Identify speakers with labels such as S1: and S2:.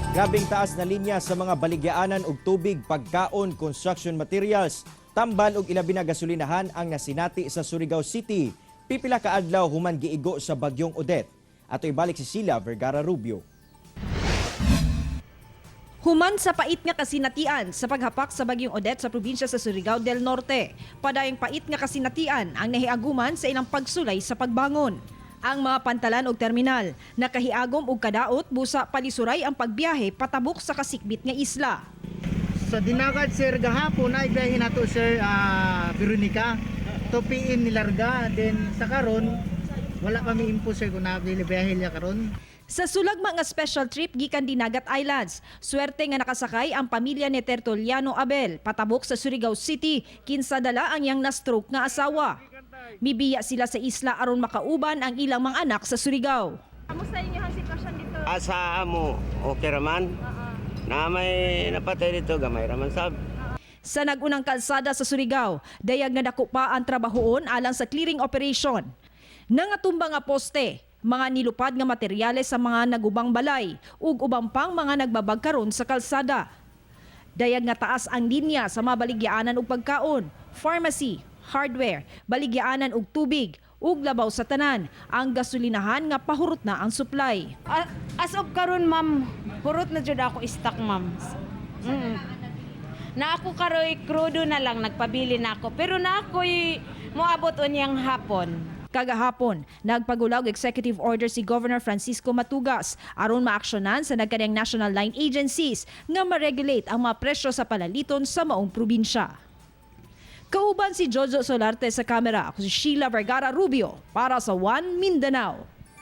S1: Grabeng taas na linya sa mga baligyaanan og tubig, pagkaon, construction materials, tambal ug ilabi na gasolinahan ang nasinati sa Surigao City. Pipila ka adlaw human giigo sa bagyong Odette. Ato ibalik si Sheila Vergara Rubio.
S2: Human sa pait nga kasinatian sa paghapak sa bagyong Odette sa probinsya sa Surigao del Norte. Padayong pait nga kasinatian ang nahiaguman sa ilang pagsulay sa pagbangon. Ang mga pantalan og terminal nakahiagom og kadaot busa palisuray ang pagbiyahe patabok sa kasikbit nga isla.
S3: Sa Dinagat, sir, gahapon ay biyahe nato, sir, Veronica. 2 PM nilarga, then sa karon wala pa mi info, sir, kung nabili biyahe niya karon.
S2: Sa sulagma nga special trip gikan Dinagat Islands, swerte nga nakasakay ang pamilya ni Tertuliano Abel patabok sa Surigao City kinsa dala ang iyang na-stroke nga asawa. Mibiya sila sa isla aron makauban ang ilang mga anak sa Surigao.
S4: Kamusta inyo ang sitwasyon dito?
S5: Asa amo, okay raman. Na may napatay dito, gamay raman sab.
S2: Sa nagunang kalsada sa Surigao, dayag nga dako pa ang trabahoon alang sa clearing operation. Nangatumba nga poste, mga nilupad nga materyales sa mga nagubang balay ug ubang pang mga nagbabag karon sa kalsada. Dayag nga taas ang linya sa mga baligyaanan og pagkaon, pharmacy, hardware, baligyaanan og tubig, ug labaw sa tanan, ang gasolinahan nga pahurot na ang supply.
S6: As of karon, ma'am, hurot na jud ako stock, ma'am. Na ako karoy krudo na lang nagpabili na ako. Pero na ako'y moabot unyang hapon.
S2: Kagahapon, nagpagulaw og executive order si Governor Francisco Matugas aron maaksyonan sa nagkaniyang national line agencies nga ma-regulate ang mga presyo sa palaliton sa maong probinsya. Kauban si Jojo Solarte sa kamera, ako si Sheila Vergara Rubio para sa One Mindanao.